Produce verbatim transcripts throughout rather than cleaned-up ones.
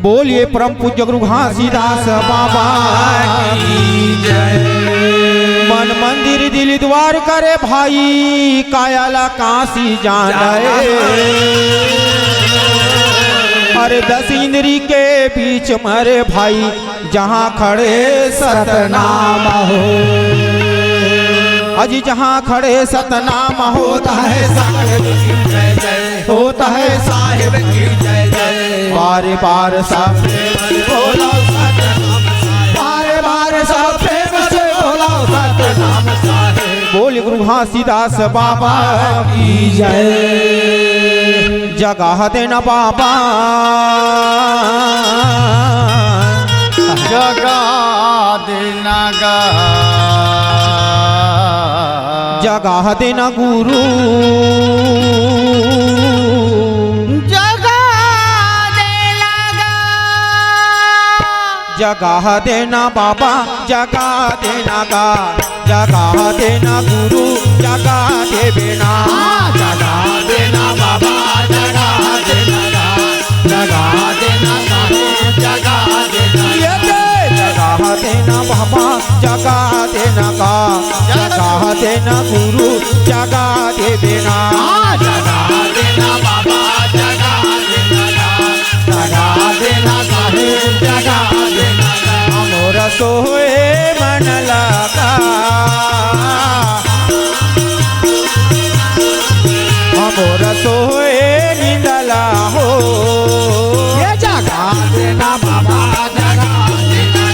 बोलिए परम पूज्य गुरु घासीदास बाबा की जय। मन मंदिर दिल द्वार करे भाई, काया ला काशी जाने। अरे दस इंद्री के बीच में रे भाई, जहाँ खड़े सतनाम हो। अजी जहाँ खड़े सतनाम होता है साहेब की जय जय, होता है साहेब की जय जय। बार बार सब प्रेम से बोलो सतनाम साहेब। बार बार सब प्रेम से बोलो सतनाम साहेब। बोल गुरु घासीदास बाबा की जय। जगा देना बाबा, जगा देना गा, जगा देना गुरु, जगा देना गा, जगा देना बाबा, जगा देना गा। जगा देना गुरु, जगा देबे ना। हाँ, जगा देना बाबा, जगा देना ना। जगा देना साहेब, जगा देना। ये दे। जगा देना बाबा, जगा देना का। जगा देना गुरु, जगा देबे ना। हाँ, जगा देना बाबा, जगा देना ना। जगा देना साहेब, जगा देना। मोर सोए मन लगा, मोर सोए नींद ला हो। ये जगा देना बाबा, जगा देना,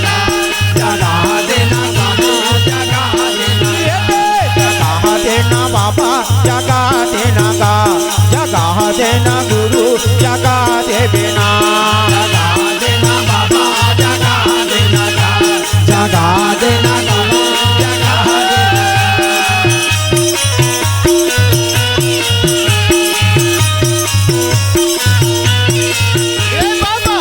जगा देना साहेब, जगा देना। जगा देना बाबा, जगा देना गा, जगा देना गुरु, जगा देबे ना। जगा देना बाबा, जगा देना गा, जगा देना गुरु, जगा देना। ए बाबा।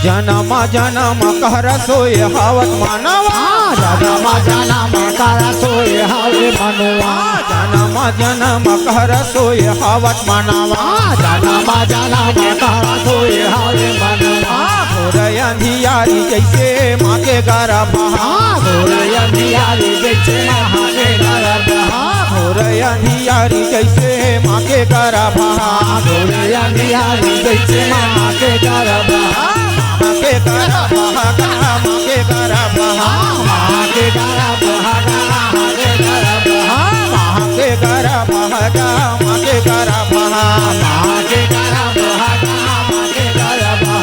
जनम जनम कर सोए हावत मानवा। हाँ, जनम जनम कर सोए हावे मनवा। हाँ, जनम जनम कर सोए हावत मानवा। हाँ, जनम जनम कर सोए हावे मनवा। हाँ, घोर अंधियारी जैसे माँ के गरबा। हाँ, घोर अंधियारी जैसे माँ के गरबा। हाँ, घोर अंधियारी जैसे माँ के गरबा। हाँ, घोर अंधियारी जैसे माँ के गरबा। हाँ, माँ के गरबा, गा, माँ के गरबा। हाँ, माँ के गरबा, गा, माँ के गरबा। हाँ, माँ के गरबा, गा, माँ के गरबा। हाँ, माँ के गरबा, गा, माँ के गरबा।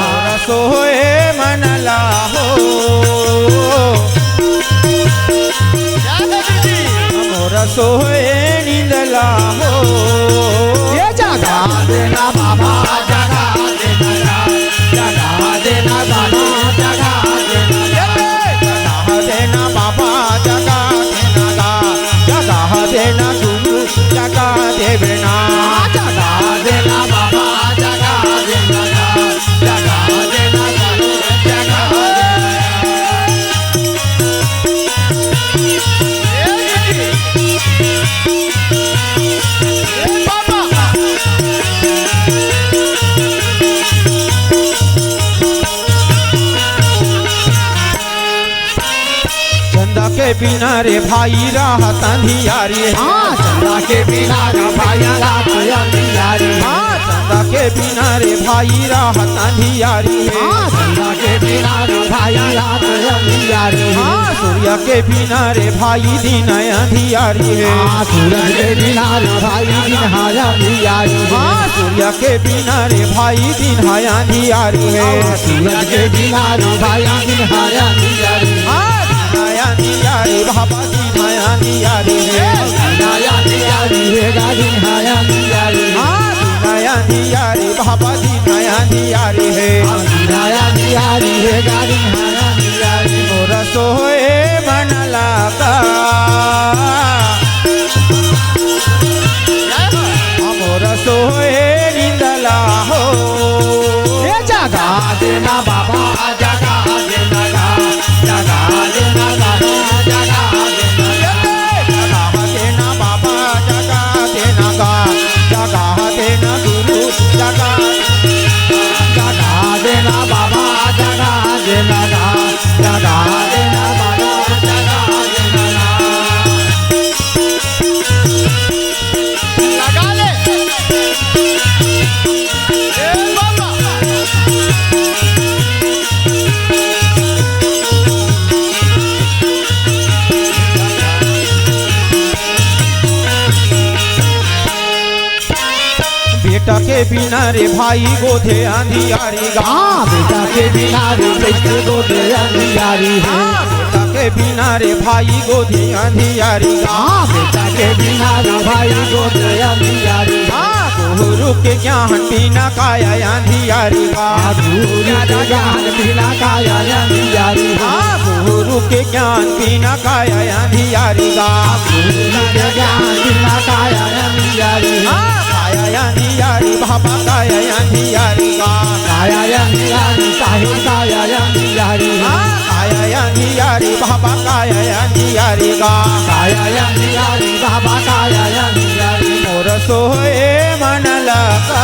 सोए मन ला हो। मोर सोए नींद ला हो। ये जगा देना बाबा, जगा देना, जगा देना बाबा, जगा देना। जगा देना बाबा, जगा देना गा, जगा देना गुरु, जगा देबे ना। जगा देना बाबा, जगा देना गा, जगा देना गुरु, जगा देना। ए बाबा। चंदा के बिना रे भाई राहत अंधियारी हे। हाँ, चंदा के बिना रे भाई राहत अंधियारी हे। हाँ, चंदा के बिना रे भाई राहत अंधियारी हे। हाँ, चंदा के बिना रे भाई राहत अंधियारी हे। हाँ, सूर्य के बिना रे भाई दिन अंधियारी हे। हाँ, सूरज के बिना रे भाई दिन अंधियारी हे। हाँ, सूर्य के बिना रे भाई दिन अंधियारी हे। हाँ, सूरज के बिना रे भाई दिन अंधियारी हे। हाँ, दिन अंधियारी बाबा, दिन अंधियारी हे। दिन अंधियारी हे, गा दिन अंधियारी हे। हाँ, दिन अंधियारी बाबा, दिन अंधियारी हे। दिन अंधियारी हे, गा दिन अंधियारी। मोर सोए मन लागा, मोर सोए नींद ला हो। ए जगा देना बाबा, जगा देना गा, जगा देना गा, जगा देना गा। के बिना रे भाई गोधे अंधियारी गा। हाँ, बेटा के बिना रे कैसे गोधे अंधियारी हे। हाँ, बेटा के बिना रे भाई गोधे अंधियारी गा। हाँ, बेटा के बिना रे भाई गोधे अंधियारी हे। हाँ, गुरु के ज्ञान बिना काया अंधियारी गा। हाँ, गुरु के ज्ञान बिना काया अंधियारी हे। हाँ, गुरु के ज्ञान बिना काया अंधियारी गा। गुरु के ज्ञान बिना काया अंधियारी हे। हाँ, काया अंधियारी बाबा काया अंधियारी गा। काया अंधियारी साहिब काया अंधियारी। हाँ, काया अंधियारी बाबा काया अंधियारी गा। काया अंधियारी बाबा काया अंधियारी। मोर सोहे मन लगा,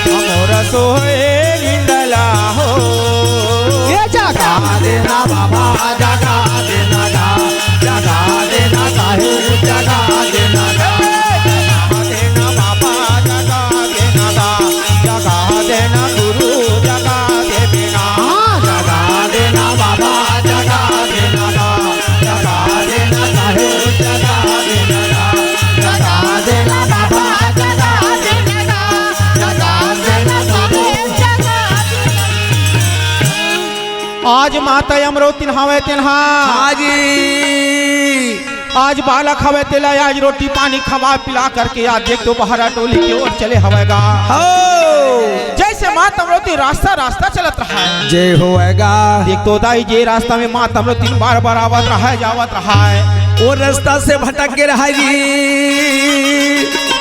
मोर सोहे निंदला हो। ये जगा देना बाबा, जगा देना गा, जगा देना साहिब, जगा देना गा। जगा देना बाबा, जगा देना गा, जगा देना गुरु, जगा दे बिना। हाँ, जगा देना बाबा, जगा देना गा, जगा देना साहिब, जगा देना गा, जगा देना बाबा, जगा देना गा, जगा देना साहिब, जगा देना। आज माता अमरौतिन हवय तेन हा। हाँ जी। आज बालक हवय तेला आज रोटी पानी खवा पिला करके आज देख तो बहरा टोली के ओर चले हवय गा। हो। जैसे माता अमरौतिन रास्ता रास्ता चलत रहा है। जय होवय गा। देख तो दाई जे रास्ता में माता अमरौतिन बार बार आवत रहा है, जावत रहा है। वो रास्ता से भटक के रहा जी।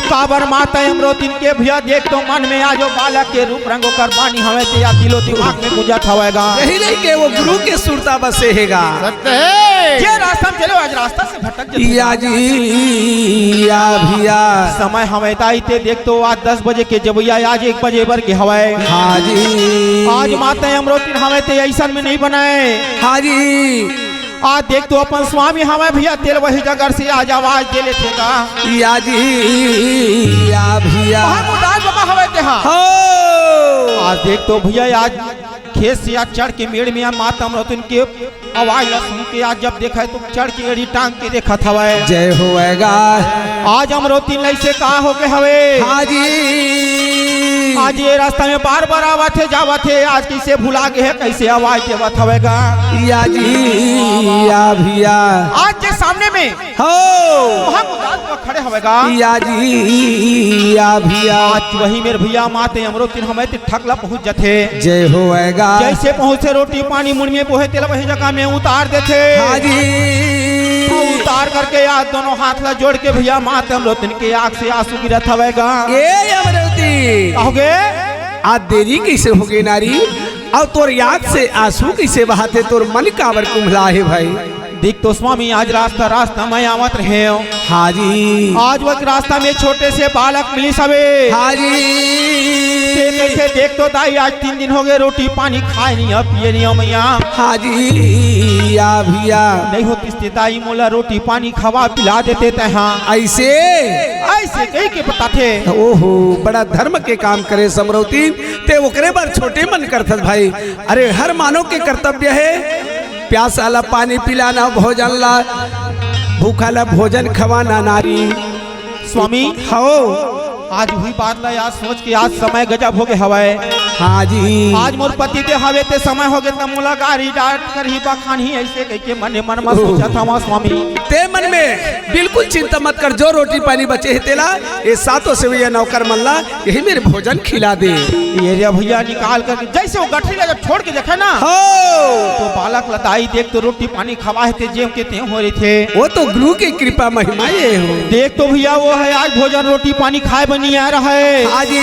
काबर माता अमरौतिन के भैया देख तो मन में आज वो बालक के रूप रंग ओकर बानी हवय ते या दिलो दिमाग में गुंजत हवय गा। यही नहीं के वो गुरु के सुरता बसे हे गा। सत्य है। जे रास्ता में चले आज रास्ता से भटक जथे। या जी, या भैया। समय हवय ताई ते देख तो आज दस बजे के जबैया आज एक बजे बर के हवय। हाँ जी। आज माता अमरौतिन हवय ते अइसन में नहीं बनाए। हाँ जी। आज देख तो अपन स्वामी हवय भैया तेल वही जगह से आज आवाज दे लेथे गा। या जी, या भैया। बहुत उदास बाबा हवय ते हा। हो। आज देख तो भैया आज खेत से आज चढ़ के मेड़ में माता अमरौतिन के आवाज ला सुन के आज जब देखा है तो चढ़ के एड़ी टांग के देखत हवय। जय होवय गा। आज अमरौतिन लइसे का हो गए हवे। हाँ जी। आज ये रास्ता में बार बार आवत हे जावत हे, आज कैसे भुला गए है, कैसे आवाज देवत हवय गा। या जी, या भैया। आज जे सामने में हो। हम उदास में खड़े हवय गा। या जी, या भैया। आज वही मेर भैया माते अमरौतिन हवय ते ठक ला पहुंच जथे। जय होवय गा। जैसे पहुंचे रोटी पानी मुड़ में बोहे तेला वही जगह में उतार देथे। हाँ जी। उतार करके आज दोनों हाथ ला जोड़ के भैया माते अमरौतिन के आंख से आंसू गिरत हवय गा। ए अमरौती। कहोगे? आज देरी कैसे हो गई नारी? अउ तोर आंख से आंसू कैसे बहाथे? तोर मन काबर कुम्हला हे भाई? देख तो स्वामी, आज रास्ता, रास्ता में आवत रहे हो। हाँ जी। आज वो रास्ता में छोटे से बालक मिलिस हवे। हाँ जी। ते कइसे देख तो दाई, आज तीन दिन हो गए, रोटी पानी खाए नहीं हो, पिए नहीं हो मैया। हाँ जी, या भैया। नहीं होतिस ते दाई, मोला रोटी पानी खवा पिला देते तैं। हाँ। ऐसे? ऐसे कही के बताथे। ओहो, बड़ा धर्म के काम करे समरौती, ते ओकरे बर छोटे मन करथस भाई। अरे, हर मानव के कर्तव्य हे, प्यासा ला पानी पिलाना, भोजन ला, भूखा ला भोजन खवाना नारी। स्वामी, हव। आज हुई बात ला याद सोच के आज समय गजब हो गए हवय। हाँ जी। आज मोर पति देव हवे ते समय हो गए त मोला गारी डांट करही, बखानही, ऐसे कह के मने मन में सोचत हवा स्वामी। ते मन में बिल्कुल चिंता मत कर, जो रोटी पानी बचे हे तेला ये सातों सेवैया नौकर मन ला यही मेर भोजन खिला दे। ये रे भैया निकाल करके, जैसे वो गठरी ला जब छोड़ के देखे ना, हो। तो बालक ला दाई देख तो रोटी पानी खवाए ते जेव के तेव हो रहिथे। वो तो गुरु के कृपा महिमा ये हो। देख तो भैया वो हे आज भोजन रोटी पानी खाए बर नइ आए रहय। हाँ जी।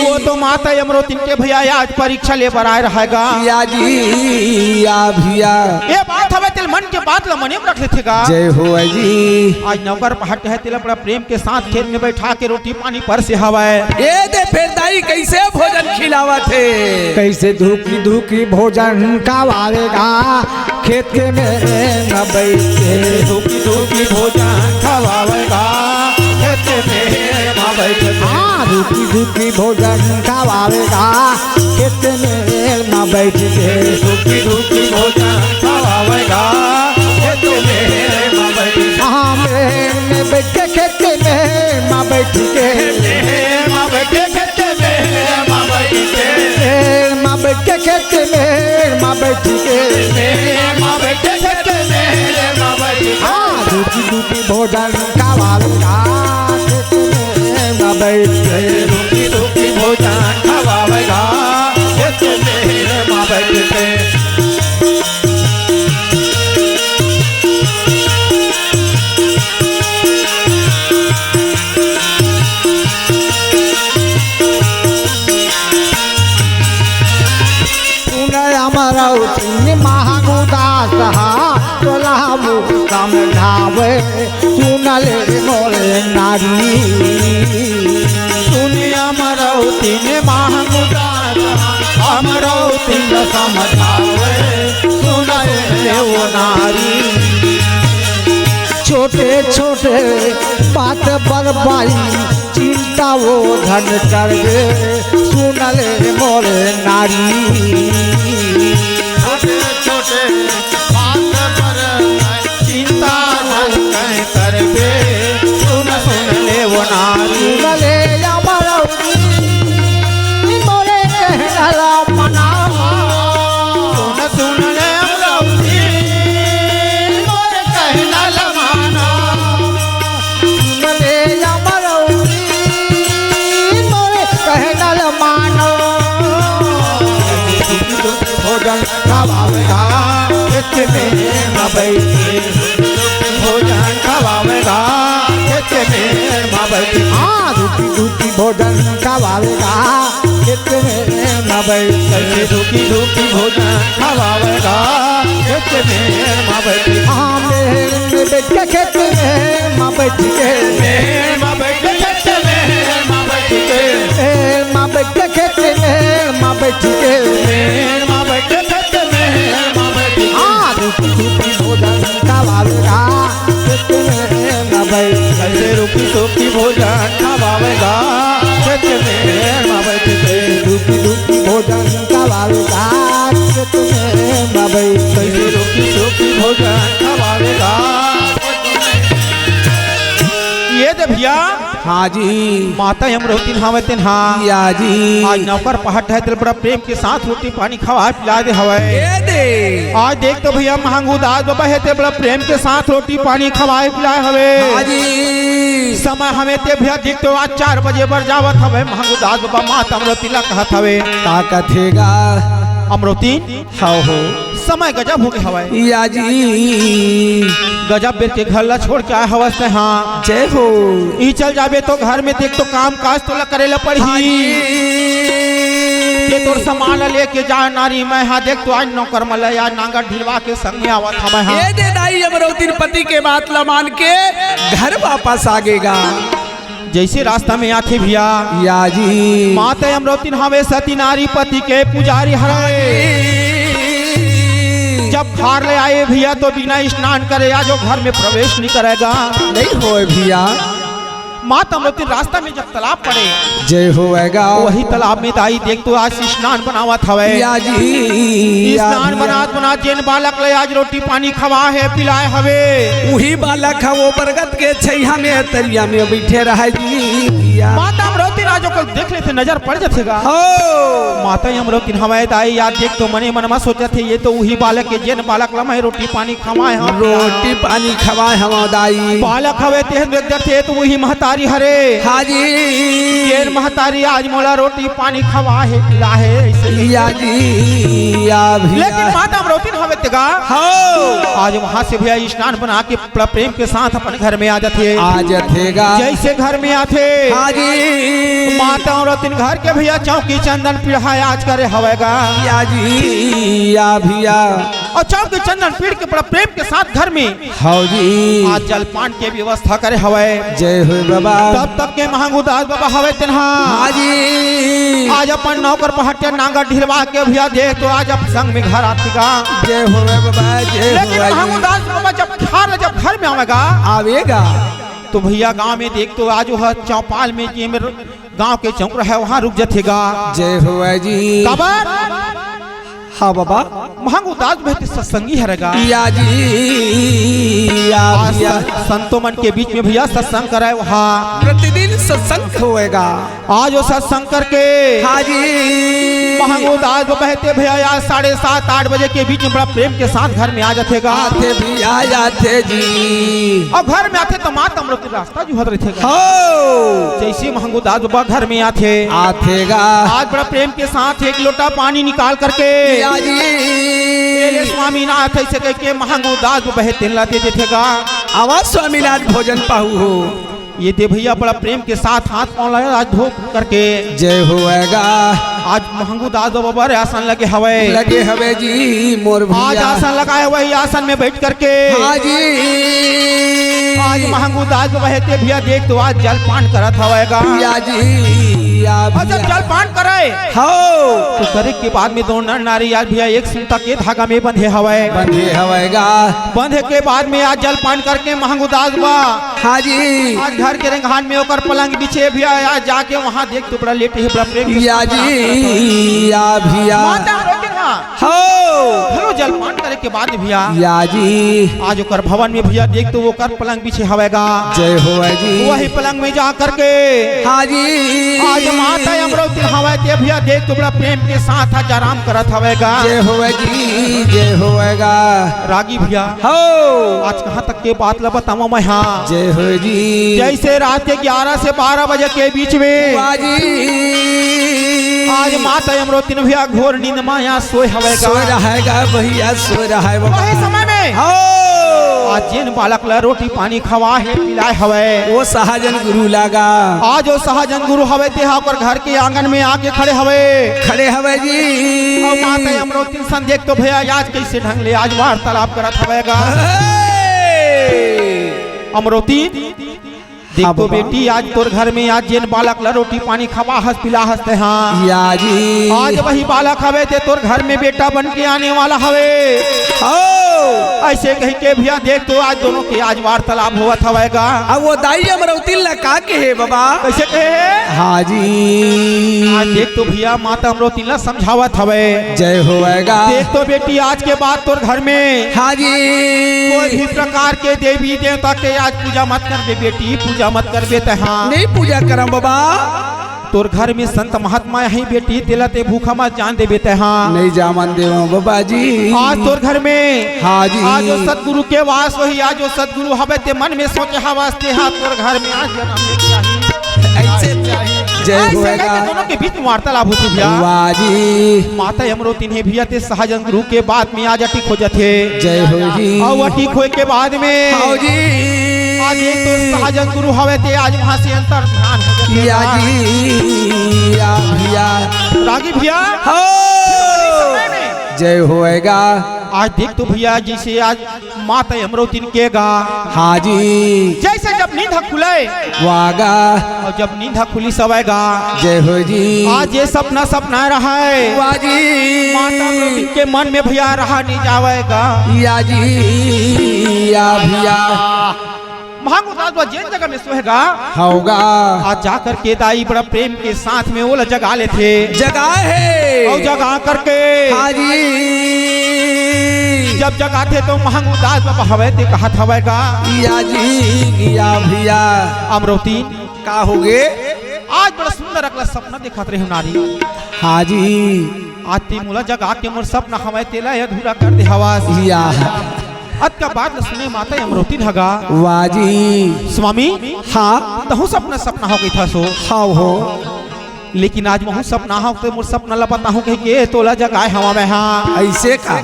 वो तो माता अमरौतिन के भैया आज परीक्षा ले बर आए रहय गा। या जी, या भैया। ये बात हवे तेल मन के बात ला मने में रख लेथे गा। जय हो जी। आज नौकर पहाट हे तेला बड़ा प्रेम के साथ खेत में बैठा के रोटी पानी परसे हवय। ए दे फेर दाई कइसे भोजन खिलावत हे? कइसे धूकी धूकी भोजन खवावेगा खेत के मेड़ में बैठ के। धूकी धूकी भोजन खवावेगा खेत के मेड़ में बैठ के। हाँ, धूकी धूकी भोजन खवावेगा खेत के मेड़ में बैठ के। धूकी धूकी भोजन खवावेगा खेत के मेड़ में बैठ के। हाँ, मेड़ में बैठ के खेत खेत मेड़ म बइठ के, मेड़ म बइठ के, खेत मेड़ म बइठ के। हाँ, रूखी रूखी भोजन खवावेगा, खेत मेड़ म बइठ के। रूखी रूखी भोजन खवावेगा, खेत मेड़ म बइठ के। सुन अमरौती महंगू दास हा, तोला मुँह समझावे, सुन ले मोरे नारी। सुन अमरौती महंगू दास हा, अमरौती समझावे, सुन ले वो नारी। छोटे छोटे बात बर बाई, चिंता वो झन करबे, सुन ले मोरे नारी। छोटे छोटे बात बर चिंता झन करबे, सुन, सुन ले वो नारी। सुन ले अमरौती, मोरे कहना ला मना। सुन, सुन ले अमरौती, मोरे कहना ला मना। सुन ले अमरौती, मोरे कहना ला मानो। भोजन खवावेगा, खेत मेड़ म बइठ के। भोजन खवावेगा, खेत मेड़ म बइठ के। हाँ, रूखी रूखी भोजन खवावेगा, खेत मेड़ म बइठ के। रूखी रूखी भोजन खवावेगा, खेत मेड़ म बइठ के। हाँ, मेड़ म बइठ के, खेत मेड़ म बइठ के। मेड़ म बइठ के, खेत मेड़ म बइठ के। मेड़ म बइठ के, खेत मेड़ म बइठ के। मेड़ म बइठ के, खेत मेड़ म बइठ के। हाँ, रूखी रूखी भोजन खवावेगा, खेत मेड़ म बइठ के। कैसे रूखी रूखी भोजन खवावेगा, खेत मेड़ म बइठ के। रूखी रूखी भोजन खवावेगा, खेत मेड़ म बइठ के। कैसे रूखी रूखी भोजन खवावेगा। ये दे भैया। हाँ जी। माता अमरौती हवय तेन हा। या जी। आज नौकर पहाट है, तेल बड़ा प्रेम के साथ रोटी पानी खवाए पिलाए दे हवय। ये दे। आज देख तो भैया महंगू दास बाबा हे, तेल बड़ा प्रेम के साथ रोटी पानी खवाए पिलाए हवे। हाँ जी। समय हवे ते भैया देख तो आज चार बजे बर जावत हवे महंगू दास बाबा, माता अमरौती ला कहत हवे। का कथेगा? अमरौती। हाँ हो। समय गजब हो गए हवय। या जी। गजब बेर के घर ला छोड़ के आए हवस ते हा। जय हो। ई चल जाबे तो घर में देख तो काम काज तोला करे ला पड़ही। हाँ जी। ये तोर सामान ला लेके जा नारी, मैं हा देख तो आज नौकर मन ला आज नांगर ढिलवा के संग में आवत हवय हा। ये दे दाई अमरौती पति के बात ला मान के घर वापस आ गेगा। जैसे रास्ता में आथे भैया। या जी। माता अमरौती हवे सती नारी पति के पुजारी हरे। जब खार ले आए भैया तो बिना स्नान करे आज वो घर में प्रवेश नहीं करेगा। नहीं होय भैया। माता अमरौती रास्ता में जब तालाब पड़े। जय होएगा। वही तालाब में दाई देख तो आज स्नान बनावत हवे। या जी, या स्नान भैया। बनात बनात जेन बालक ले आज रोटी पानी खवा हे, पिलाए हवे। उही बालक ह वो बरगद के छैया में तरिया में बैठे रहे जी भैया। माता अमरौती राजो को देख लेथे, नजर पड़ जाथे गा। हो। माता अमरौती हवय दाई, यार देख तो मने मन म सोचत हे, ये तो उही बालक हे, जेन बालक ल मैं रोटी पानी खवाए हंव। रोटी पानी खवाए हंव दाई। बालक हवे तेहन देख जाथे, तो उही महतारी हरे। हाँ जी। जेन महतारी आज मोला रोटी पानी खवा हे, पिला हे, ऐसे या जी, या भैया। लेकिन माता अमरौती हवे तेगा। हो। आज वहाँ से भैया स्नान बना के बड़ा प्रेम के साथ अपन घर में आ जाथे। आ जाथे गा। जैसे घर में आथे। हाँ जी। माता अमरौती घर के भैया चौकी चंदन पीढ़ा आज करे हवे गा। या जी, या भैया। और चौकी चंदन पीढ़ के बड़ा प्रेम के साथ घर में हाँ जी। आज जलपान के व्यवस्था करे हवे। जय हो बाबा। तब तक के महंगू दास बाबा हवे तेन हा। हाँ जी। आज अपन नौकर पहटे नांगर ढिलवा के भैया दे तो आज अपन संग में घर आथे गा। जय हो बाबा, जय हो लेकिन बाबा जी। महंगू दास बाबा जब खार जब घर में आवेगा, आवेगा। तो भैया गांव में देख तो आज वो चौपाल में जे मेरे गांव के चौक रहे वहां रुक जाथे गा। जय हो बाबा जी। काबर? हाँ बाबा। महंगू दास बबा हे ते सत्संगी हरे गा। या जी, या आज भैया। स-, संतों मन के बीच में भैया सत्संग कराए वहा। प्रतिदिन सत्संग होएगा। आज वो सत्संग करके हाँ जी। महंगू दास बबा हे ते भैया आज साढ़े सात आठ बजे के बीच में बड़ा प्रेम के साथ घर में आ जाथे गा। आथे भैया, आथे जी। अउ घर में आथे त माता अमरौती रास्ता जुहत रहिथे गा। हो। जइसे महंगू दास बबा घर में आथे। आथे गा। आज बड़ा प्रेम के साथ एक लोटा पानी निकाल करके या जी। ए ले स्वामीनाथ अइसे कहिके महंगू दास बबा हे तेन ला दे देथे गा। आवा स्वामीनाथ भोजन पाहू हो। ये दे भैया बड़ा प्रेम के साथ हाथ पाँव ला आज धो करके जय होएगा। आज महंगू दास बबा बर आसन लगे हवय। लगे हवय जी मोर आज भैया। आसन लगाए हवय, आसन में बैठ करके हाँ जी। आज महंगू दास बबा हे ते भैया देख तो आज जलपान करत हवय गा। या जी, या और जब भैया। जलपान करे हो। तो करे के बाद में दो नर नारी आज भैया एक सूता के धागा में बंधे हवय। बंधे हवय गा। बंधे के बाद में आज जलपान करके महंगू दास बबा हाँ जी। आज घर के रेंगहान में ओकर पलंग बिछे भैया, आज जाके वहाँ देख तो बड़ा लेटे हे, बड़ा प्रेम के या साथ जी, या भैया। माता रोके ना। हो। घलो जलपान करे के बाद भैया। या जी। आज ओकर भवन में भैया देख तो ओकर पलंग बिछे हवय गा। जय होवय जी। वही पलंग में जा करके हाँ जी। आज माता अमरौती हवय ते भैया देख तो बड़ा प्रेम के साथ आज आराम करत हवय गा। जय होवय जी, जय होवय गा। रागी भैया। हो। आज कहाँ तक के बात ला बतावं मैं हा। जय हो जी। जइसे रात के ग्यारह से बारह बजे के बीच में वाह जी। आज माता अमरौतिन भैया घोर नींद मा सोए हवय गा। सोए रहय गा भैया, सोए रहय बाबा। वही समय में हो। आज जेन बालक ला रोटी पानी खवाए हे, पिलाए हवय। वो सहजन गुरु ला गा। आज वो सहजन गुरु हवय, तेहा ओकर घर के आंगन में आके खड़े हवय। खड़े हवय जी। अउ माता अमरौतिन सन देख तो भैया आज कइसे ढंग ले आज वार्तालाप करत हवय गा। हे! अमरौतिन, देख हाँ तो बाबा। बेटी, आज तोर घर में आज जेन बालक ला रोटी पानी खवा हस, पिला हस तेहा। या जी। आज वही बालक हवे ते तोर घर में बेटा बन के आने वाला हवे। हो। अइसे कहिके भैया देख तो आज दोनों के आज वार्तालाप होवत हवय गा। अब वो दाई अमरौतिन ला का कहे बाबा? कइसे कहे हे? हाँ जी। आज देख तो भैया माता अमरौतिन ला समझावत हवय। जय होवय गा। देख तो बेटी, आज के बाद तोर घर में हाँ जी। कोई भी प्रकार के देवी देवता के आज पूजा मत करबे बेटी, पूजा मत करबे तेहा। नहीं पूजा करम बाबा। तोर घर में संत महात्मा हे बेटी, तेला ते भूखा मत जान देबे तेहा। नहीं जामन देवं बाबा जी। आज तोर घर में हाँ जी। आज वो सतगुरु के वास होही, आज वो सतगुरु हवे ते मन में सोचे हवस तेहा तोर घर में आज जनम लेके आही। अइसे जय अइसे होवय गा। करके दोनों के बीच में वार्तालाप होथे भैया। वाह जी। माता अमरौतिन हे भैया ते सहजन गुरु के बात में आज अटिक हो जाथे। जय हो जी। अउ अटिक होए के बाद में हाँ जी। आज एक तो सहजन गुरु हवे ते आज वहाँ से अंतर ध्यान हो जाथे। या जी, या भैया। रागी भैया। हो। जय होएगा। आज देख तो भैया जइसे आज माता अमरौतिन के गा। हाँ जी। जइसे जब नींद ह खुलय। वाह गा। अउ जब नींद ह खुलिस हवय गा। जय हो जी। आज ये सपना सपना रहय। वाह जी। माता अमरौतिन के मन में भैया रहा नहीं जावय गा। या जी, या भैया। महंगू दास बबा जेन जगह में सोहे गा। हव गा। आज जा करके दाई बड़ा प्रेम के साथ में ओला जगा लेथे। जगाए हे। अउ जगा करके हाँ जी। जब जगाथे तो महंगू दास बबा हवय ते कहत हवय गा। या जी, या भैया। अमरौतिन। का होगे? आज बड़ा सुंदर अगला सपना देखत रहेंव नारी। हाँ जी। आज ते मोला जगा के मोर सपना हवय तेला अधूरा कर दे हवस। या। अतका बात ल सुने माता अमरौतिन ह गा। वाह जी। स्वामी। हाँ। तहूँ सपना सपना हो गई था सो। हाँ हो। लेकिन आज महूँ सपना हव ते मोर सपना ला बताहूँ कहिके तोला जगाए हवं मैं हा। अइसे का?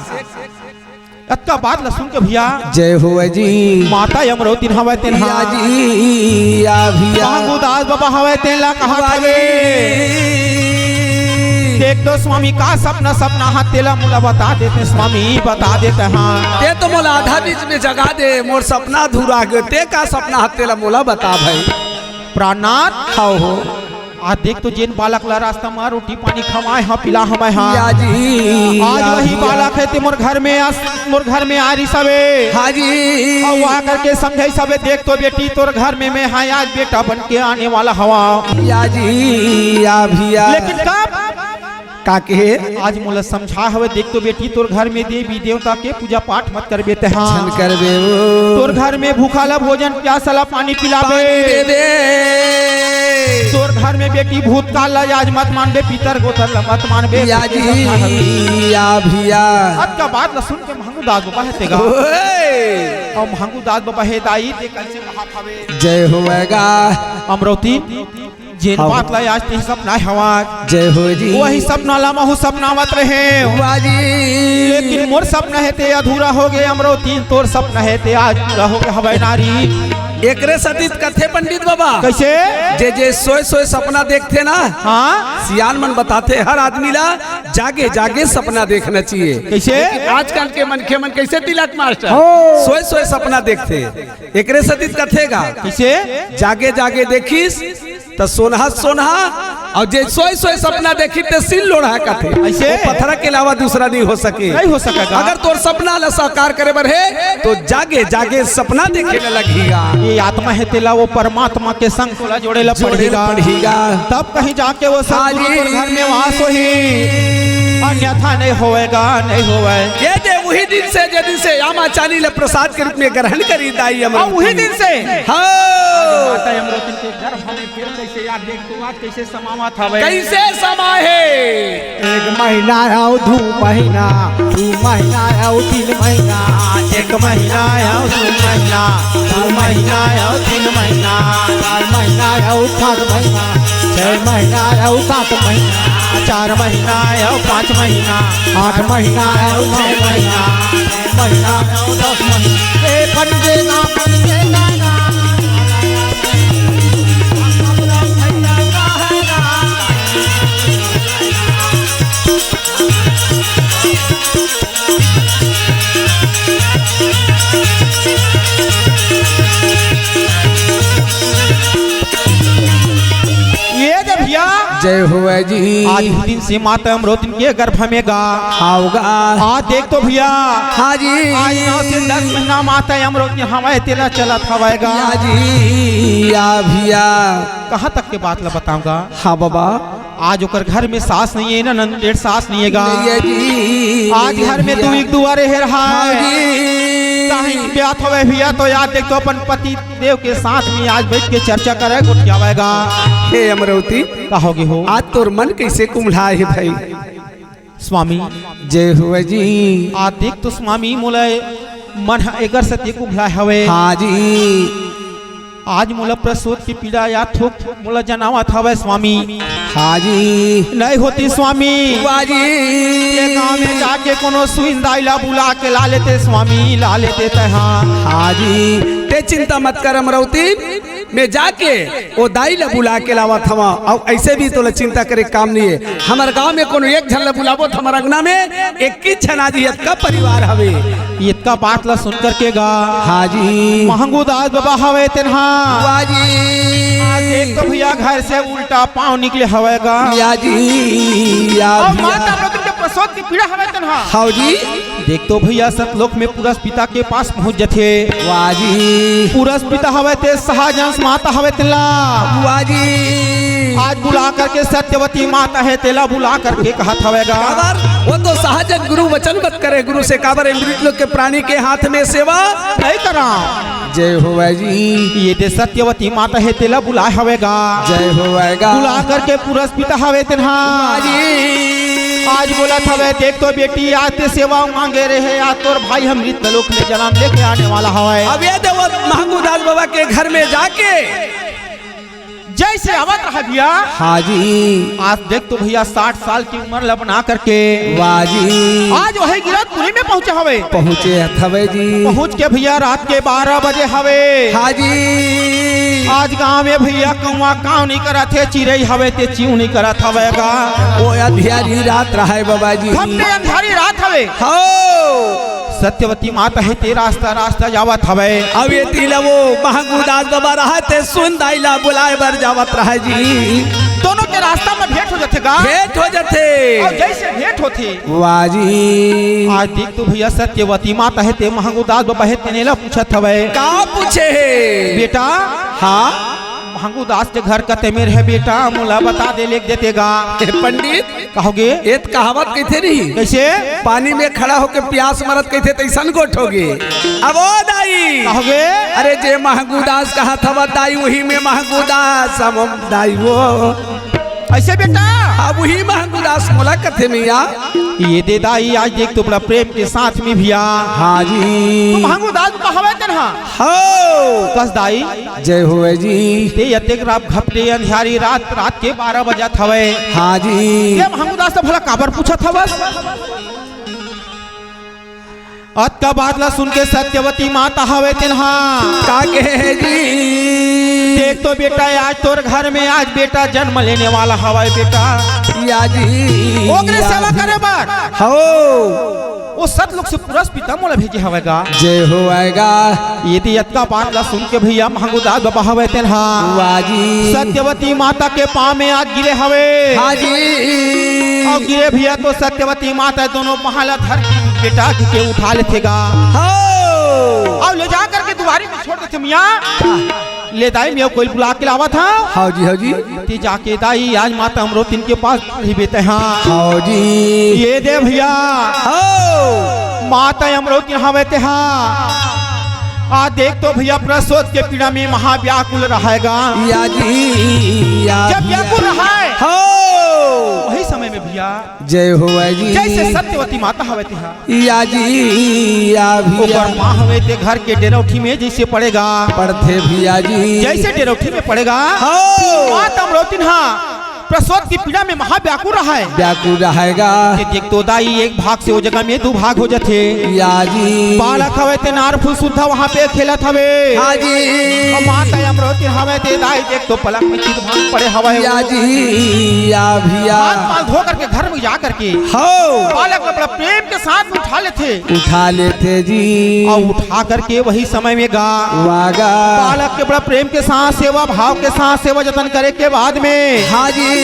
अतका बात ला सुन के भैया। जय होवय जी। माता अमरौतिन हवय तेन हा। या जी, या भैया। महंगू दास बबा हवय तेन ला कहा वाह जी। देख तो स्वामी का सपना सपना हा तेला मोला बता देते स्वामी, बता देते हा। ते तो मोला आधा बीच में जगा दे, मोर सपना अधूरा गे, ते का सपना हा तेला मोला बता भाई। प्राणनाथ। हव हो। आज देख तो जेन बालक ला रास्ता मा रोटी पानी खवाए हा, पिला हवय हा। या जी, आज या वही भैया। बालक हे ते मोर घर में आ, मोर घर में आ रिस हवे। हाँ जी। अउ आ करके समझाइस हवे, देख तो बेटी तोर घर में मैं हा आज बेटा बन के आने वाला हवं। या जी, या भैया। लेकिन कब? का कहे? आज मोला समझा हवे, देख तो बेटी, तोर घर में देवी देवता के पूजा पाठ मत करबे तेहा। झन करबे वो। तोर घर में भूखा ला भोजन, प्यासा ला पानी पिलाबे। पानी दे दे। तोर घर में बेटी भूतकाल ला आज मत मानबे, पितर गोतर ला मत मानबे। या जी, या भैया। अतका बात ला सुन के महंगू दास बबा हे तेगा। ओए। अउ महंगू दास बबा हे दाई, ते कइसे कहात हवे? जय होवेगा। अमरौती, जेन हाँ। बात ला आज ते सपना हवा, जय हो जी। वही सपना ला महू सपनावत रहे। वाह जी। लेकिन मोर सपना हे ते अधूरा होगे, अमरौती, तोर सपना हे ते आज पूरा होगे हवय नारी। एकरे सती कथे पंडित बबा। कइसे? जे जे सोए सोए सपना देखथे ना, हाँ। सियान मन बताथे हर आदमी ला जागे जागे सपना देखना चाहिए। कइसे? लेकिन आजकल के मनखे मन कइसे तिलक मास्टर? हो। सोए सोए सपना देखथे। एकरे सती कथे गा। कइसे? जागे जागे देखिस त सोनहा सोनहा, अउ जे सोए सोए सपना देखिस ते सिल लोढ़ा कथे। अइसे? वो पथरा के अलावा दूसरा नहीं हो सके। नहीं हो सकेगा। अगर तोर सपना ला साकार करे बर हे तो जागे जागे सपना देखे ला लगही गा। ये आत्मा हे तेला वो परमात्मा के संग तोला जोड़े ला जोड़े ला पड़ही गा। पड़ही गा। तब कहीं जाके वो हाँ सतगुरु जी। तोर घर में वास होही, अन्यथा नहीं होवेगा, नहीं होवे। ये दे वही दिन से, जे दिन से आमा चानी ला प्रसाद के रूप में ग्रहण करी दाई अमरौती। हाँ, वही दिन से। हाँ। माता अमरौती के गर्भ में फिर कइसे याद देख तू आज कइसे समावत हवे? कइसे समा हे? एक महीना अउ दू महीना, दू महीना अउ तीन महीना, एक महीना अउ दू महीना, दू महीना अउ तीन महीना, चार महीना अउ पाँच महीना, छह महीना अउ सात महीना, चार महीना अउ पाँच महीना, आठ महीना अउ नौ महीना, महीना अउ दस महीना। ए, पट देना, पट देना। ये दे भैया। जय होवे जी। आज ही दिन से माता अमरौतिन के गर्भ में गा। हाव गा। आज देख तो भैया। हाँ जी। आज नौ से दस महीना माता अमरौतिन हवय तेला चलत हवय गा। या जी, या भैया। कहाँ तक के बात ला बताऊंगा? हाँ बाबा। आज ओकर घर में सास नहीं है ना, नंदेड़ सास नहीं है गा। नहीं है जी। आज घर में तू एक दुआरे हे रहा हाँ है। जी। कहीं ब्याह होवे भैया तो याद देख तो अपन पति देव के साथ में आज बैठ के चर्चा करे, गोठियावेगा। हे अमरौती, कहोगे हो? आज तोर मन कइसे कुम्हला हे भाई? स्वामी। जय होवे जी। आज देख तो स्वामी मोला मन ह एकर से ते कुम्हला हवे। हाँ जी। आज मोला प्रसोद के पीड़ा या थोक मोला जनावत हवे स्वामी। हाँ जी। नहीं होती स्वामी। वाह जी। ये गाँव में जाके कोनो सुइन दाई ला बुला के ला लेते स्वामी, ला लेते तैं हाँ। हाँ जी। ते चिंता मत कर अमरौती, मैं जाके ओ दाई ला बुला के लावत हवा। अउ ऐसे भी तोला चिंता करे काम नहीं है। हमर गांव में कोनो एक झन ला बुलाबो त हमर अंगना में एक ही झन आज इतका परिवार हवे। इतका बात ला सुन करके गा। हाँ जी। महंगू दास बाबा हवे तेन हा। वाह जी। आज देख तो भैया घर से उल्टा पाँव निकले हवे गा। या जी, या अउ भैया। माता बहिनी के प्रसोद के पीड़ा हवे तेन हा। हाँ जी। देख तो भैया, सतलोक में पुरस पिता के पास पहुंच जथे। वाह जी। पुरस पिता हवे ते सहजंस माता हवे तेला। वाह जी। आज बुला करके सत्यवती माता हे तेला बुला करके कहत हवे गा। काबर? वो तो सहजन गुरु वचन मत करे, गुरु से काबर अमृत लोक के प्राणी के हाथ में सेवा नहीं करा। जय होवे जी। ये दे सत्यवती माता हे तेला बुलाए हवे गा। जय होवे गा। बुला करके पुरस पिता हवे तेन हा। वाह जी। आज बोलत हवे, देख तो बेटी, आज ते सेवा मांगे रहे, आज तोर भाई ह मृत लोक में जनम लेके आने वाला हवे। अब ये देवत महंगू दास बाबा के घर में जाके जैसे आवत रहा भैया। हाँ जी। आज देख तो भैया, साठ साल की उम्र ला बना करके वाह जी। आज वही गिरौदपुरी में पहुंचे हवे। पहुंचे हवे जी। पहुंच के भैया, रात के बारह बजे हवे। हाँ जी। आज गांव में भैया कौआ काव नहीं करत हे, चिरई हवे ते चिव नहीं करत हवे गा। ओ अंधियारी रात रहे बाबा जी। घट्टे अंधियारी रात हवे। हो। सत्यवती माता हे ते रास्ता रास्ता जावत हवे। अब ये तिला वो महंगू दास बाबा रहा ते सुन दाई ला बुलाए बर जावत रहे जी। दोनों के रास्ता में भेंट हो जाथे गा। भेंट हो जाथे। अउ जैसे भेंट होथे। वाह जी। आज देख तो भैया, सत्यवती माता हे ते महंगू दास बाबा हे तेने ला पूछत हवे। का पूछे हे? बेटा। हाँ। महंगू दास के घर कते मेर हे बेटा, मोला बता दे, लिख देते गा। ए पंडित, कहोगे? ए त कहावत कहिथे नहीं? कइसे? पानी में खड़ा होके प्यास मरत कहिथे, तइसन गोठ होगे। अब ओ दाई। कहोगे? अरे जे महंगू दास कहत हवस दाई, उही में महंगू दास, हम दाई वो। अइसे बेटा? अब उही महंगू दास मोला कथे मिया। ये दे दाई, आज देख तो बड़ा प्रेम के साथ में भैया। हाँ जी। तो महंगू दास कहावत हे ना? हो। कस दाई। जय होवय जी। ते अतेक रात घपटे अंधियारी रात, रात के बारह बजत हवय। हाँ जी। ते महंगू दास त भला काबर पूछत हवस? अतका बात ला सुन के सत्यवती माता हवय तेन हा। का कहे जी? देख तो बेटा, आज तोर घर में आज बेटा जन्म लेने वाला हवय बेटा। या जी, ओकरे या सेवा जी। करे बर। हो। ओ सतलोक से पुरस पिता मोला भेजे हवय गा। जय होवय गा। ये दे अतका बात ला सुन के भैया महंगू दास बाबा हवय तेन हा। वाह जी। सत्यवती माता के पाँव में आज गिरे हवय। हाँ जी। अउ गिरे भैया तो सत्यवती माता दोनों पाँव ला धर के बेटा के उठा लेथे गा। हो। अउ ले जा करके दुआरी में छोड़ देथे मिया। ले दाई, मैं कोई बुला के लावत हँव। हाँ जी, हाँ जी। ते जाके दाई, आज माता अमरोतिन के पास रहिबे तैं हा। हाँ जी। ये दे भैया। हो। माता अमरोतिन हवय तैं हा। आ देख तो भैया, प्रसोत के पीड़ा में महाव्याकुल रहय गा। या जी, या जब भैया। व्याकुल रहय, हो। वही समय में भैया, जय होवय जी। जइसे सत्यवती माता हवय तैं हा। या जी, या भैया। ओकर माँ हवय ते घर के डेरौठी में जइसे पड़े गा। पड़थे भैया जी। जइसे डेरौठी में पड़े गा। हो। माता अमरोतिन हा प्रसोत के पीड़ा में महाव्याकुल रहय। व्याकुल रहय गा। ते देख तो दाई, एक भाग से ओ जगह में दू भाग हो जाथे। या जी। बालक हवय ते नार फुसुंता वहाँ पे खेलत हवे। हाँ जी। अउ माता अमरोतिन हवय ते दाई देख तो पलक में चित भांग पड़े हवय। या जी, या भैया। हाथ पाँव धो करके घर में जा करके हो। बालक ला बड़ा प्रेम के साथ उठा लेथे। उठा लेथे जी। अउ उठा करके वही समय में गा। वाह गा। बालक के बड़ा प्रेम के साथ, सेवा भाव के साथ, सेवा जतन करे के बाद में हाँ जी।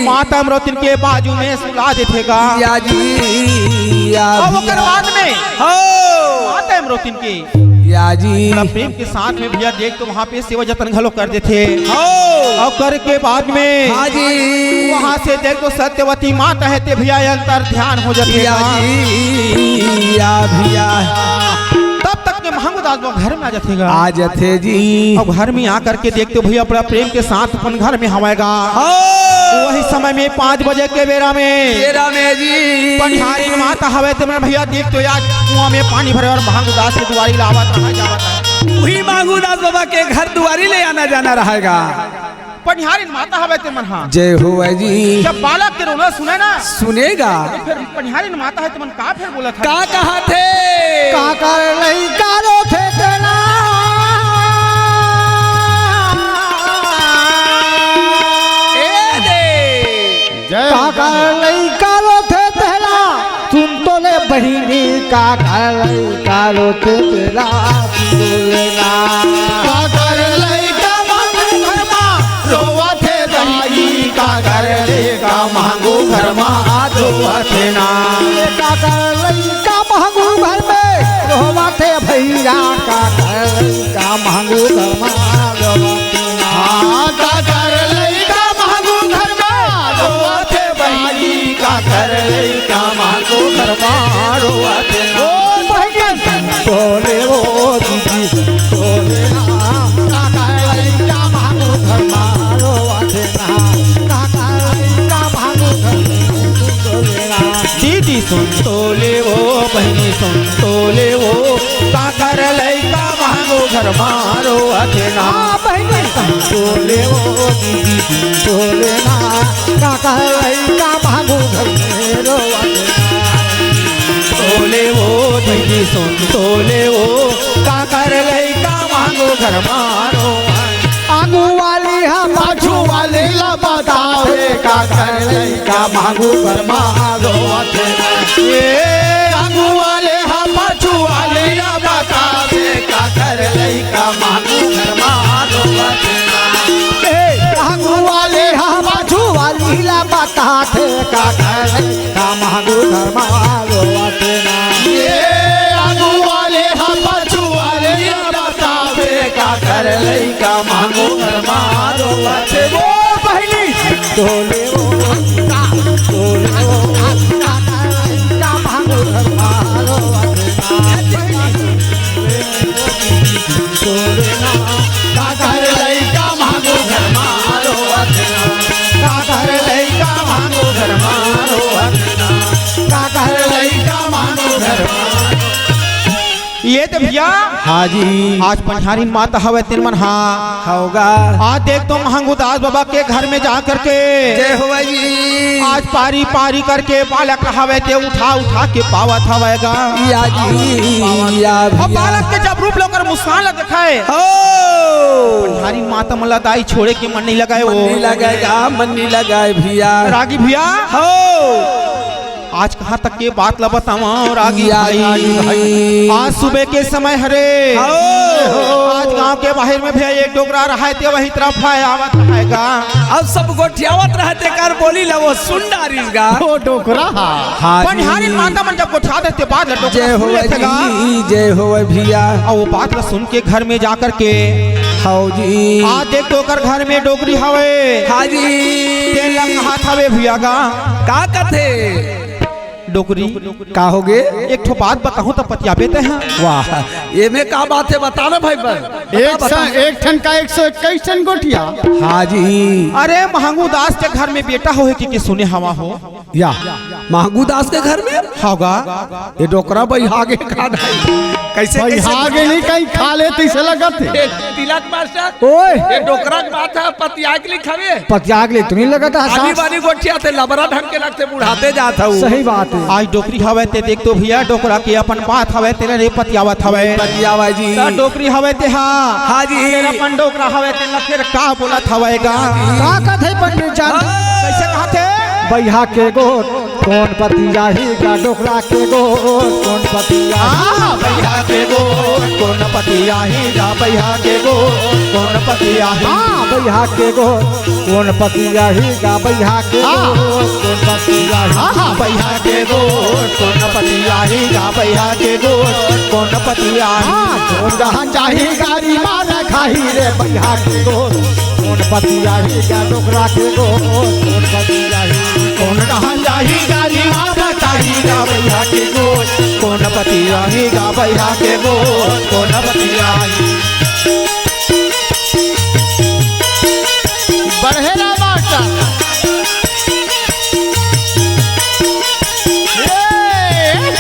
माता अमरोतिन के बाजू में सुला देथे गा। या जी, या अउ ओकर भैया। बाद में हो। माता अमरोतिन के या जी। बड़ा प्रेम के साथ में भैया देख तो वहाँ पे सेवा जतन घलो कर देथे। हो। अउ करे के बाद में हाँ जी। वहाँ से देख तो सत्यवती माता हे ते भैया अंतर ध्यान हो जाथे या गा। जी, या भैया। तब तक के महंगू दास वो घर में आ जाथे गा। आ जाथे जी। अउ घर में आ करके देख तो भैया बड़ा प्रेम के साथ अपन घर में हवय गा। हो। वही समय में पाँच बजे के बेरा में बेरा में जी। पनिहारिन माता हवय ते मन भैया देख तो आज कुआं में पानी भरे अउ महंगू दास के दुआरी लावत रहय जावत हे। उही महंगू दास बाबा के घर दुआरी ले आना जाना रहय गा। पनिहारिन माता हवय ते मन हा। जय होवय जी। जब बालक के रोना सुने ना सुने गा। तो फिर पनिहारिन माता हे ते मन का फिर बोलत हे? का कहत हे? काकर लइका रोथे तेला। ए दे। जय हो, काकर जय हो। लइका रोथे तेला, सुन तो ले बहिनी, काकर लइका रोथे तेला, सुन तो ले ना। काकर लइका महंगू घर मा रोवत हे दाई, काकर लइका महंगू घर मा रोवत हे ना। काकर लइका महंगू घर में रोवत हे भैया, काकर लइका महंगू घर मा रोवत हे ना। हाँ, काकर लइका महंगू घर मा रोवत हे भाई, काकर लइका महंगू घर मा रोवत हे ना। ओ बहिनी, सुन तो ले ओ दीदी, सुन तो ले ना। काकर लइका महंगू घर मा रोवत हे ना। काकर लइका महंगू घर मा सुन तो ले ना। दीदी सुन तो ले ओ, बहिनी सुन तो ले ओ, काकर लइका महंगू घर मा रोवत हे ना। हाँ, बहिनी सुन तो ले ओ, दीदी सुन तो ले ना। काकर लइका महंगू घर में रोवत हे ना। तो ले ओ, दीदी सुन तो ले ओ, काकर लइका महंगू घर मा रोवत। आगू वाली हा पाछू वाली ला बतावे, काकर लइका महंगू घर मा रोवत हे ना। ए आगू वाले हा पाछू वाले ला बतावे, काकर लइका महंगू घर मा रोवत हे ना। ए आगू वाले हा पाछू वाली ला बताथे, काकर लइका महंगू घर मा रोवत हे ना। ए आगू वाले हा पाछू वाले ला बतावे, काकर लइका महंगू घर मा अरे वो बहिनी। ये तो भैया, हाँ जी। आज पंझारिन माता हवय तेन मन हा। होगा। आज देख तो महंगू दास बाबा के घर में जा करके जय हो भाई जी। आज पारी पारी करके बालक हवय ते उठा उठा के पावत हवय गा। या जी, या अब भैया। बालक के जब रूप लोकर मुस्कान ल दिखाए, हो। पंझारिन माता मन ला दाई छोड़े के मन नहीं लगाए, मन हो। नहीं लगाए गा, मन नहीं लगाए भैया। रागी भैया। हो। आज कहाँ तक के बात ला बतावं, रागी या भाई। जी। आज सुबह के समय हरे। हो। आज गांव के बाहर में भैया एक डोकरा रहय ते वही तरफ है आवत रहय गा। अब सब गोठियावत रहय ते कर बोली ला वो सुन डारिस गा। वो डोकरा हा। हाँ जी। पंझारिन माता मन जब गोठियाथे ते बात ला डोकरा जय सुन हो लेथे गा। जी, जय हो भैया। अउ वो बात ला सुन के घर में जा करके हाँ जी। आज देख तो ओकर घर में डोकरी हवे। हाँ जी। तेन ला कहात हवे भैया गा। का कथे? डोकरी। का होगे? एक ठो बात बताहूं त पतियाबे ते हा। वाह, एमे का बात हे, बता ना भाई बन। बता, एक बता। सा-, एक ठन का एक सौ इक्कीस ठन गोठिया। हाँ जी। अरे महंगू दास के घर में बेटा होहे कि, कि सुने हवा हो। या। महंगू दास के घर में? हाँ गा। ये डोकरा बइहा गे का नहीं? कैसे, कैसे बइहा गे नहीं, कहीं खा ले तइसे लगत हे। ए, तिलक मास्टर। ओए। ये डोकरा के बात हे, पतिया के लिखावे। पतिया के ले तो नहीं लगत हे, आनी सास। बानी गोठियाथे, लबरा ढंग के लगथे, बुढ़ाते जात हऊ। सही बात हे। आज डोकरी हवय ते देख तो भैया, डोकरा के अपन बात हवय, तेला रे पतियावत हवय। पतियावा जी। त डोकरी हवय ते हा। हाँ जी। तेरा अपन डोकरा हवय, तेला फिर का बोलत हवय गा? का कथे पंडित जान? कैसे कहथे? बइहा के गोठ कोन पतियाही गा, डोकरा के गोठ कोन पतियाही? हाँ, बइहा के गोठ कोन पतियाही गा, बइहा के गोठ कोन पतियाही? हाँ, बइहा के गोठ कोन पतियाही गा, बइहा के हाँ। गोठ कोन पतियाही? हाँ, हाँ, बइहा के गोठ कोन पतियाही गा, बइहा के गोठ कोन पतियाही? हाँ, कोन डहन जाही गारी मार खाही रे, बइहा के गोठ कोन पतियाही गा, डोकरा के गोठ कोन पतियाही? कोन डहन जाही गारी मार खाही गा, बइहा के गोठ कोन पतियाही गा, बइहा के गोठ कोन पतियाही? बढ़े ना मास्टर। ए!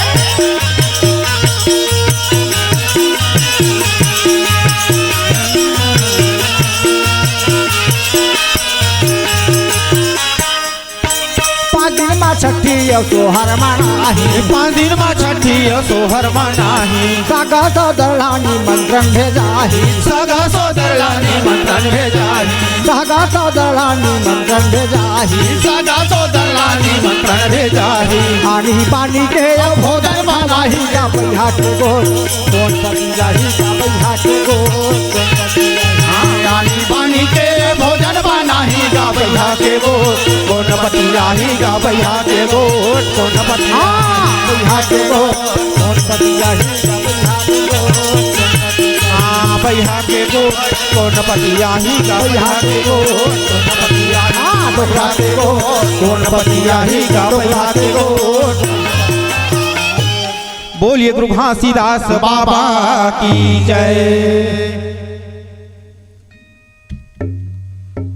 पाँच दिन मा छठी अउ सोहर मनाही। पाँच दिन मा छठी अउ सोहर मनाही। सगा सोदर ला निमंत्रण भेजाही। सगा सोदर ला निमंत्रण भेजाही। सगा सोदर ला निमंत्रण भेजाही। सगा सोदर ला निमंत्रण भेजाही। आनी बानी के अउ भोजन बनाही गा बइहा के गोठ। कोन पतियाही गा बइहा के गोठ, कोन पतियाही? हाँ, आनी बानी के भोजन बनाही गा बइहा के गोठ, कोन पतियाही गा बइहा के गोठ, कोन पतियाही? हाँ, बइहा के गोठ, कोन पतियाही गा बइहा के गोठ, कोन पतियाही? हाँ, बइहा के गोठ, कोन पतियाही गा बइहा के गोठ, कोन पतियाही? हाँ, डोकरा के गोठ, कोन पतियाही गा बइहा के गोठ? बोलिए गुरु घासीदास बाबा की जय।